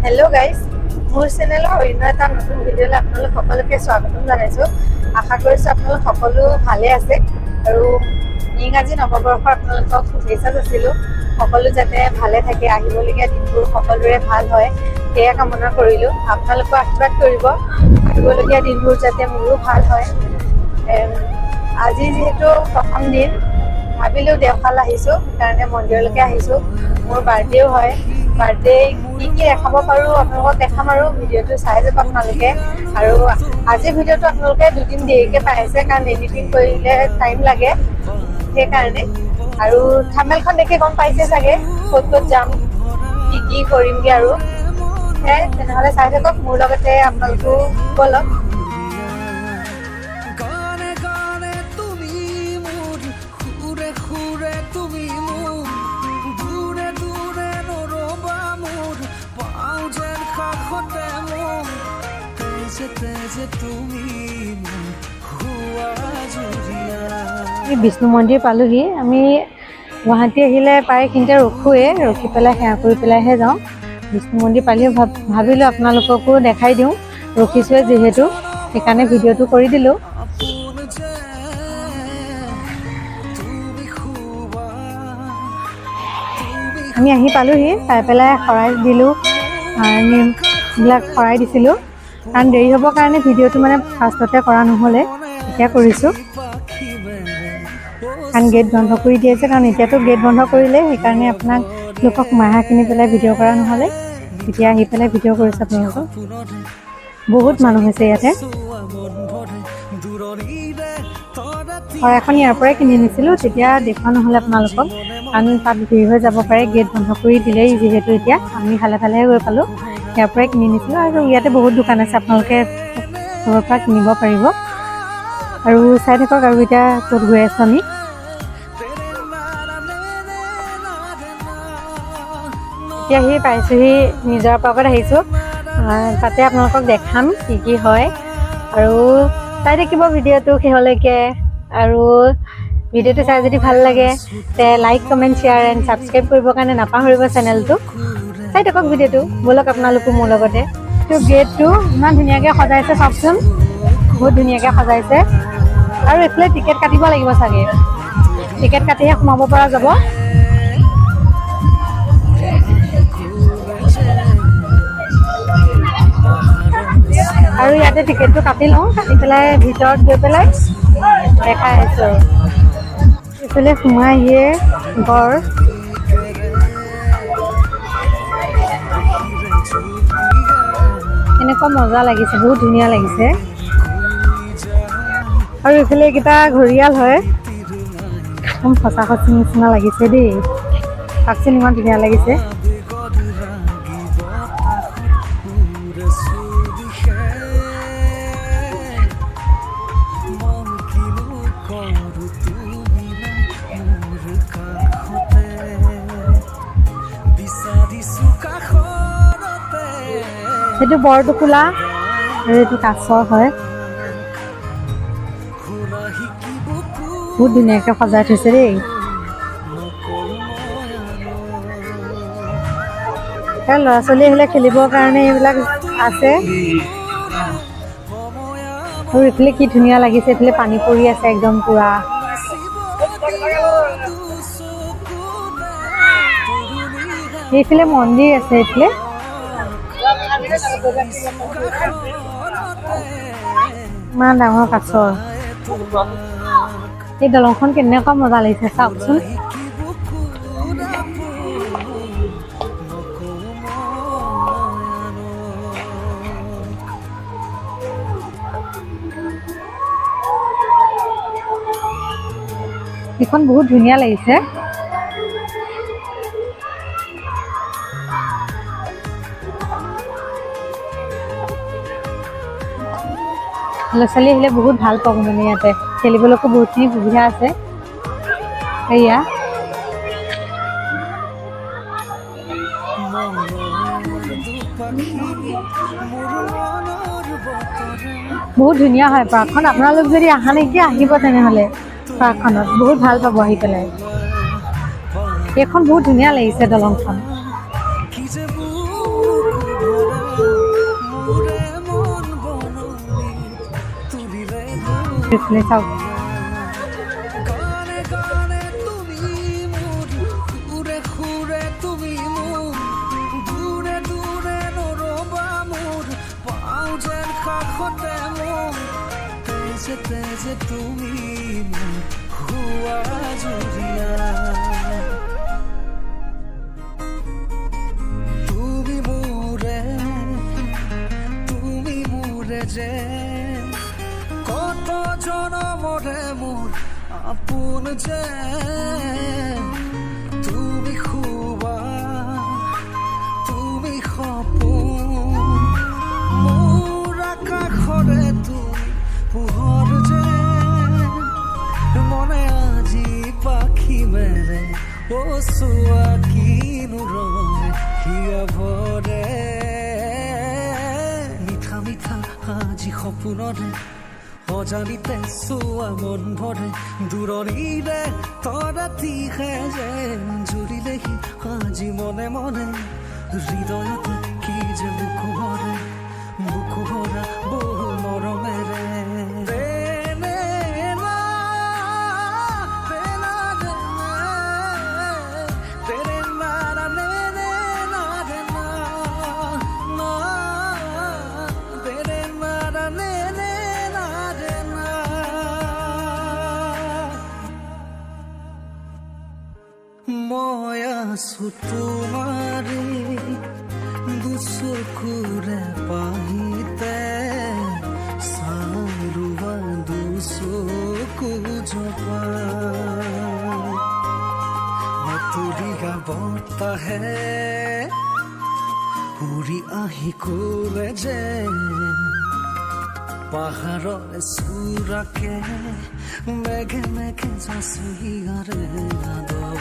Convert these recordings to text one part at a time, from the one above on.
Hello' guys, মোৰ চেনেলৰ অন্য এটা নতুন ভিডিঅ'লৈ আপোনালোক সকলোকে স্বাগতম জনাইছোঁ। আশা কৰিছোঁ আপোনালোক সকলো ভালে আছে আৰু ইংৰাজী নৱবৰ্ষৰ আপোনালোকক শুভেচ্ছা যাচিলোঁ। সকলো যাতে ভালে থাকে, আহিবলগীয়া দিনবোৰ সকলোৰে ভাল হয় সেয়া কামনা কৰিলোঁ। আপোনালোকেও আশীৰ্বাদ কৰিব, আহিবলগীয়া দিনবোৰ যাতে মোৰো ভাল হয়। আজি যিহেতু প্ৰথম দিন, ভাবিলোঁ দেওশাল আহিছোঁ, সেইকাৰণে মন্দিৰলৈকে আহিছোঁ। মোৰ বাৰ্থডেও হয়। বাৰ্থডে কি কি দেখাব পাৰোঁ আপোনালোকক দেখাম আৰু ভিডিঅ'টো চাই যাব আপোনালোকে। আৰু আজিৰ ভিডিঅ'টো আপোনালোকে দুদিন দেৰিকৈ পাই আছে, কাৰণ এডিটিং কৰিলে টাইম লাগে সেইকাৰণে। আৰু থামেলখন দেখি গম পাইছে চাগে ক'ত ক'ত যাম, কি কি কৰিমগৈ আৰু সেয়াই। তেনেহ'লে চাই থাকক মোৰ লগতে, আপোনালোকো ব'লক। গানে গানে তুমি মোৰ, সুৰে সুৰে তুমি মোৰ, দূৰে দূৰে নৰবা মোৰ, পাওঁ যেন কাষতে মোৰ, তেজে তেজে তুমি মোৰ হোৱা জুৰীয়া। আমি বিষ্ণু মন্দিৰ পালোহি। আমি গুৱাহাটী আহিলে প্ৰায় এইখিনিতে ৰখোৱে, ৰখি পেলাই সেৱা কৰি পেলাইহে যাওঁ। বিষ্ণু মন্দিৰ পালিও ভাবিলোঁ আপোনালোককো দেখাই দিওঁ, ৰখিছোৱে যিহেতু, সেইকাৰণে ভিডিঅ'টো কৰি দিলোঁ। আপোন যে তুমি খুবা তুমি। আমি আহি পালোহি, পাই পেলাই শৰাই দিলোঁ, এইবিলাক শৰাই দিছিলোঁ। কাৰণ দেৰি হ'বৰ কাৰণে ভিডিঅ'টো মানে ফাৰ্ষ্টতে কৰা নহ'লে, এতিয়া কৰিছোঁ। পাখি মেৰে। কাৰণ গেট বন্ধ কৰি দিয়ে যে, কাৰণ এতিয়াতো গেট বন্ধ কৰিলে, সেইকাৰণে আপোনালোকক সোমাই অহাখিনি পেলাই ভিডিঅ' কৰা নহ'লে। এতিয়া আহি পেলাই ভিডিঅ' কৰিছোঁ আপোনালোকক। বহুত মানুহ হৈছে ইয়াতে। চোৱা মন ভৰে দূৰণিৰে তৰাতি। শৰাইখন ইয়াৰ পৰাই কিনি আনিছিলোঁ, তেতিয়া দেখুওৱা নহ'লে আপোনালোকক, কাৰণ তাত ভিৰ হৈ যাব পাৰে, গেট বন্ধ কৰি দিলেই যিহেতু। এতিয়া আমি ভালে ভালেহে গৈ পালোঁ। ইয়াৰ পৰাই কিনি আনিছিলোঁ আৰু ইয়াতে বহুত দোকান আছে, আপোনালোকে চবৰ পৰা কিনিব পাৰিব। আৰু চাই থাকক আৰু এতিয়া ক'ত গৈ আছোঁ আমি। এতিয়া আহি পাইছোঁহি, নিজৰ পাৰ্কত আহিছোঁ। তাতে আপোনালোকক দেখাম কি কি হয় আৰু চাই থাকিব ভিডিঅ'টো শেহলৈকে। আৰু ভিডিঅ'টো চাই যদি ভাল লাগে তে like, comment, share and subscribe কৰিবৰ কাৰণে নাপাহৰিব চেনেলটো। চাই থাকক ভিডিঅ'টো, ব'লক আপোনালোকো মোৰ লগতে। এইটো গেটটো ইমান ধুনীয়াকৈ সজাইছে, চাওকচোন, বহুত ধুনীয়াকৈ সজাইছে। আৰু এইফালে টিকেট কাটিব লাগিব চাগে, টিকেট কাটিহে সোমাব পৰা যাব। আৰু ইয়াতে টিকেটটো কাটি লওঁ, কাটি পেলাই ভিতৰত গৈ পেলাই দেখাই আহিছোঁ। আৰু এইফালে সোমাই আহিয়ে গড়। এনেকুৱা মজা লাগিছে, বহুত ধুনীয়া লাগিছে। আৰু এইফালে এইকেইটা ঘৰিয়াল হয়, একদম সঁচা সঁচি নিচিনা লাগিছে দেই। চাওকচোন ইমান ধুনীয়া লাগিছে। মন কিনো কৰো তুমি মোৰ কাষতে, বিচাৰিছো কাষৰতে। সেইটো বৰটোকোলা আৰু এইটো কাছ হয়। শুনা শিকিব। বহুত ধুনীয়াকে সজাই থৈছে দেই। নকৰো মই। ল'ৰা ছোৱালী আহিলে খেলিবৰ কাৰণে এইবিলাক আছে। আৰু এইফালে কি ধুনীয়া লাগিছে, এইফালে পানী পৰি আছে একদম পুৰা। এইফালে মন্দিৰ আছে, এইফালে ইমান ডাঙৰ কাছৰ। এই দলংখন কেনেকুৱা মজা লাগিছে চাওকচোন। এইখন বহুত ধুনীয়া লাগিছে। ল'ৰা ছোৱালী আহিলে বহুত ভাল পাব, মানে ইয়াতে খেলিবলৈকো বহুতখিনি সুবিধা আছে। এয়া বহুত ধুনীয়া হয় পাৰ্কখন। আপোনালোক যদি আহা নেকি আহিব তেনেহ'লে পাৰ্কখনত, বহুত ভাল পাব আহি পেলাই। এইখন বহুত ধুনীয়া লাগিছে দলংখন। কি যে বুকু এইফালে চাওক। গানে গানে তুমি মোৰ, সুৰে সুৰে তুমি মোৰ, দূৰে দূৰে নৰবা মোৰ, পাওঁ যেন কাষতে মোৰ, তেজে তেজে তুমি মোৰ হোৱা জুৰীয়া। তুমি মোৰে, তুমি মোৰে যে কত জনমৰে মোৰ আপোন যে, তুমি খুবা তুমি সপোন, মোৰ আকাশৰে তুমি পোহৰ যে, মনে আজি পাখি মেলে, অ চোৱা কিনো ৰঙে হিয়া ভৰে, মিঠা মিঠা আজি সপোনৰে অজানিতে চোৱা মন ভৰে, দূৰণিৰে তৰাতিহে যেন জুৰিলেহি আজি মনে মনে, হৃদয়তে কি যে বুকু ভৰে, বুকু ভৰা বহু মৰমেৰে। ৰে নে না, ৰে না ৰে নে, ৰে ৰে না ৰা নে নে না ৰে না, না, ৰে ৰে না ৰা নে নে না ৰে না। মই আছো তোমাৰে দুচকুৰে পাহিতে, চাই ৰোৱা দুচকু জপাই, নতুৰীয়া বতাহে উৰি আহি ক'লে যে পাহাৰৰে চূড়াকে মেঘে মেঘে যাচি হিয়াৰে আদৰ,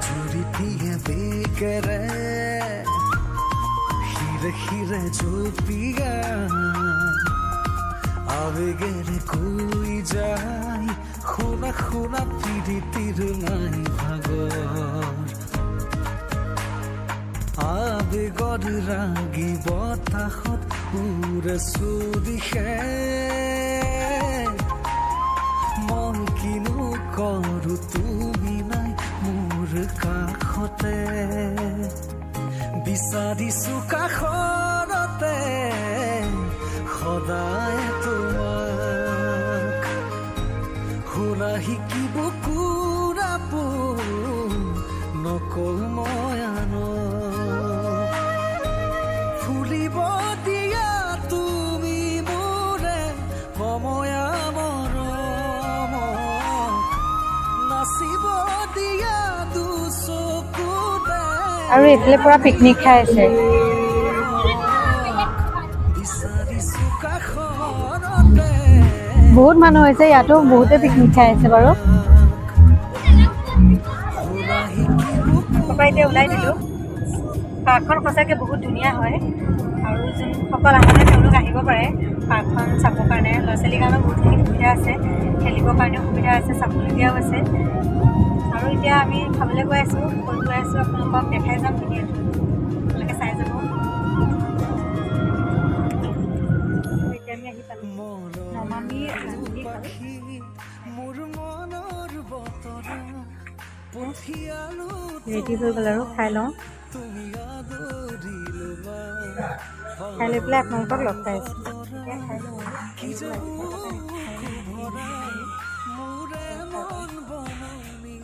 জুৰি দিয়ে বেগেৰে শিৰে শিৰে জঁপিয়াই, আবেগেৰে কৈ যায় শুনা শুনা পিৰিতিৰ নাই ভাগৰ, আবেগৰ ৰাগি বতাহত উৰে চৌদিশে, মই কিনো কৰো তুমি নাই মোৰ কাষতে, বিচাৰিছো কাষৰতে সদায় তোমাক, শুনা শিকিব কুৰাপোন নকওঁ মই আনক, ফুলিব দিয়া তুমি মোৰে সময়া মৰমক, নাচিব দিয়া দুচকুতে আৰু এইফালে পুৰা পিকনিক খাই আছে। বিচাৰিছো কাষৰতে। বহুত মানুহ হৈছে ইয়াতো, বহুতে পিকনিক খাই আছে বাৰু। শুনা শিকিব পাপা এতিয়া ওলাই দিলোঁ। পাৰ্কখন সঁচাকৈ বহুত ধুনীয়া হয় আৰু যোনসকল আহে নাই তেওঁলোক আহিব পাৰে পাৰ্কখন চাবৰ কাৰণে। ল'ৰা ছোৱালীৰ কাৰণেও বহুতখিনি সুবিধা আছে, খেলিবৰ কাৰণেও সুবিধা আছে, চাবলগীয়াও আছে। আৰু এতিয়া আমি খাবলৈ গৈ আছোঁ, ক'ত গৈ আছোঁ আপোনালোকক দেখাই যাম ভিডিঅ'টো, আপোনালোকে চাই যাব। এতিয়া আমি আহি পালোঁ নমামি ৰান্ধি খালোঁ। পাখি মোৰ মনৰ বতৰা পঠিয়ালো, ৰেডি হৈ গ'ল আৰু খাই লওঁ। তুমি আদৰি লোৱা, খাই লৈ পেলাই আপোনালোকক লগ পাই আছোঁ। এতিয়া খাই লওঁ আৰু। কি যে বুকু ভৰাই মোৰে মন বননি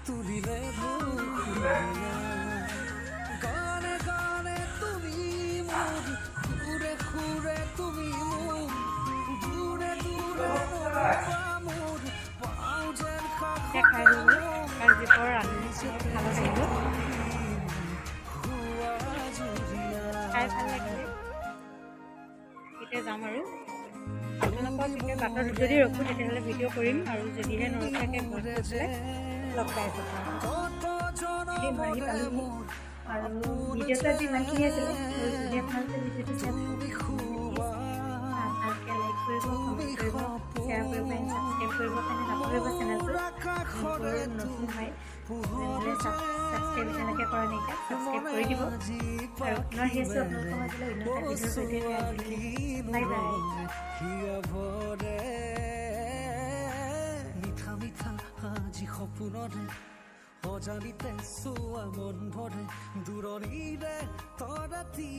তুলিলে সুৰীয়া, গানে গানে তুমি মোৰ, সুৰে সুৰে তুমি মোৰ, দূৰে দূৰে নৰবা মোৰ, পাওঁ যেন এতিয়া খাই হৈ গ'ল। আকাশদ্বীপৰ ৰান্ধনি খাব আহিলোঁ, হোৱা জুৰীয়া। খাই ভাল লাগিলে। এতিয়া যাম আৰু আপোনালোকক এতিয়া বাটত যদি ৰখোঁ তেতিয়াহ'লে ভিডিঅ' কৰিম আৰু যদিহে নৰখাকে ঘৰত গৈ পেলাই লগ পাই আছোঁ। কত এতিয়া মই আহি জনমৰে পালোহি মোৰ আৰু ভিডিঅ'টো আজি ইমানখিনি আছিলে। আৰু যদি আপোনালোকে ভিডিঅ'টো চাই ভাল পালে, প্লিজ ভালকৈ লাইক কৰিব, কমেণ্ট কৰিব, শ্বেয়াৰ কৰিব এণ্ড ছাবস্ক্ৰাইব কৰিবৰ কাৰণে নাপাহৰিব চেনেলটো। যোনবোৰ নতুন হয় তেনেহ'লে ছাবস্ক্ৰাইব এতিয়ালৈকে কৰা নাইকিয়া, ছাবস্ক্ৰাইব কৰি দিব। আজি আৰু পুনৰ আহি আছোঁ আপোনালোকৰ মাজলৈ অন্য এটা ভিডিঅ'ৰ সৈতে। আজিলৈ বাই বাই। হিয়া ভৰে মিঠা মিঠা আজি সপোনৰে অজানিতে চোৱা মন ভৰে দূৰণিৰে তৰাতি।